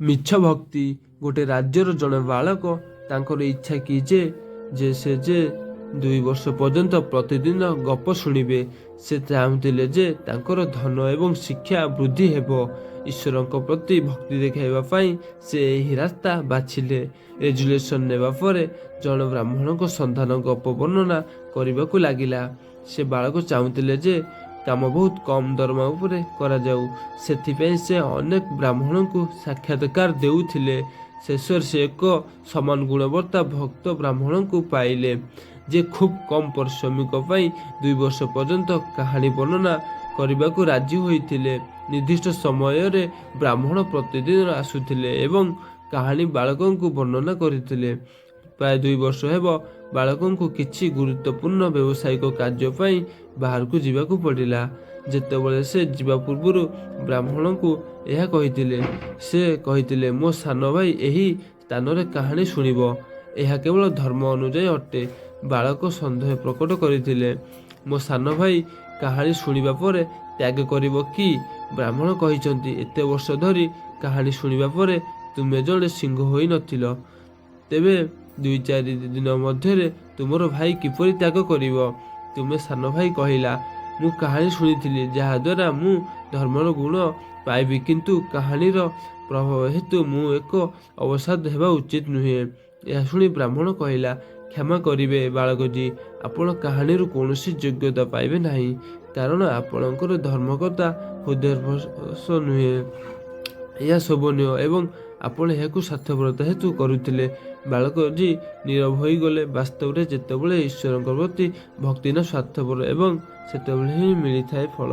ମିଛ ଭକ୍ତି। ଗୋଟେ ରାଜ୍ୟର ଜଣେ ବାଳକ, ତାଙ୍କର ଇଚ୍ଛା କି ଯେ ସେ ଯେ 2 ବର୍ଷ ପର୍ଯ୍ୟନ୍ତ ପ୍ରତିଦିନ ଗପ ଶୁଣିବେ। ସେ ଚାହୁଁଥିଲେ ଯେ ତାଙ୍କର ଧନ ଏବଂ ଶିକ୍ଷା ବୃଦ୍ଧି ହେବ। ଈଶ୍ୱରଙ୍କ ପ୍ରତି ଭକ୍ତି ଦେଖାଇବା ପାଇଁ ସେ ଏହି ରାସ୍ତା ବାଛିଲେ। ରେଜୁଲେସନ ନେବା ପରେ ଜଣେ ବ୍ରାହ୍ମଣଙ୍କ ସନ୍ଧାନ ଗପ ବର୍ଣ୍ଣନା କରିବାକୁ ଲାଗିଲା। ସେ ବାଳକ ଚାହୁଁଥିଲେ ଯେ କାମ ବହୁତ କମ୍ ଦରମା ଉପରେ କରାଯାଉ। ସେଥିପାଇଁ ସେ ଅନେକ ବ୍ରାହ୍ମଣଙ୍କୁ ସାକ୍ଷାତକାର ଦେଉଥିଲେ। ଶେଷରେ ସେ ଏକ ସମାନ ଗୁଣବତ୍ତା ଭକ୍ତ ବ୍ରାହ୍ମଣଙ୍କୁ ପାଇଲେ, ଯେ ଖୁବ୍ କମ୍ ପାରିଶ୍ରମିକ ପାଇଁ 2 ବର୍ଷ ପର୍ଯ୍ୟନ୍ତ କାହାଣୀ ବର୍ଣ୍ଣନା କରିବାକୁ ରାଜି ହୋଇଥିଲେ। ନିର୍ଦ୍ଦିଷ୍ଟ ସମୟରେ ବ୍ରାହ୍ମଣ ପ୍ରତିଦିନ ଆସୁଥିଲେ ଏବଂ କାହାଣୀ ବାଳକଙ୍କୁ ବର୍ଣ୍ଣନା କରୁଥିଲେ। ପ୍ରାୟ 2 ବର୍ଷ ହେବ ବାଳକଙ୍କୁ କିଛି ଗୁରୁତ୍ୱପୂର୍ଣ୍ଣ ବ୍ୟବସାୟିକ କାର୍ଯ୍ୟ ପାଇଁ ବାହାରକୁ ଯିବାକୁ ପଡ଼ିଲା। ଯେତେବେଳେ ସେ ଯିବା ପୂର୍ବରୁ ବ୍ରାହ୍ମଣଙ୍କୁ ଏହା କହିଥିଲେ, ସେ କହିଥିଲେ, "ମୋ ସାନ ଭାଇ ଏହି ସ୍ଥାନରେ କାହାଣୀ ଶୁଣିବ। ଏହା କେବଳ ଧର୍ମ ଅନୁଯାୟୀ ଅଟେ।" ବାଳକ ସନ୍ଦେହ ପ୍ରକଟ କରିଥିଲେ, "ମୋ ସାନ ଭାଇ କାହାଣୀ ଶୁଣିବା ପରେ ତ୍ୟାଗ କରିବ କି?" ବ୍ରାହ୍ମଣ କହିଛନ୍ତି, "ଏତେ ବର୍ଷ ଧରି କାହାଣୀ ଶୁଣିବା ପରେ ତୁମେ ଜଣେ ସିଂହ ହୋଇନଥିଲ, ତେବେ 2-4 ଦିନ ମଧ୍ୟରେ ତୁମର ଭାଇ କିପରି ତ୍ୟାଗ କରିବ?" ତୁମେ ସାନ ଭାଇ କହିଲା, "ମୁଁ କାହାଣୀ ଶୁଣିଥିଲି ଯାହାଦ୍ୱାରା ମୁଁ ଧର୍ମର ଗୁଣ ପାଇବି, କିନ୍ତୁ କାହାଣୀର ପ୍ରଭାବ ହେତୁ ମୁଁ ଏକ ଅବସାଦ ହେବା ଉଚିତ ନୁହେଁ।" ଏହା ଶୁଣି ବ୍ରାହ୍ମଣ କହିଲା, "କ୍ଷମା କରିବେ ବାଳକଜୀ, ଆପଣ କାହାଣୀରୁ କୌଣସି ଯୋଗ୍ୟତା ପାଇବେ ନାହିଁ, କାରଣ ଆପଣଙ୍କର ଧର୍ମକଥା ହୃଦୟସ୍ପର୍ଶ ନୁହେଁ। ଏହା ଶୋଭନୀୟ ଏବଂ ଆପଣ ଏହାକୁ ସ୍ୱାର୍ଥପରତା ହେତୁ କରୁଥିଲେ।" ବାଳକଜୀ ନୀରବ ହୋଇଗଲେ। ବାସ୍ତବରେ ଯେତେବେଳେ ଈଶ୍ୱରଙ୍କ ପ୍ରତି ଭକ୍ତି ନା ସ୍ୱାର୍ଥପର ଏବଂ ସେତେବେଳେ ହିଁ ମିଳିଥାଏ ଫଳ।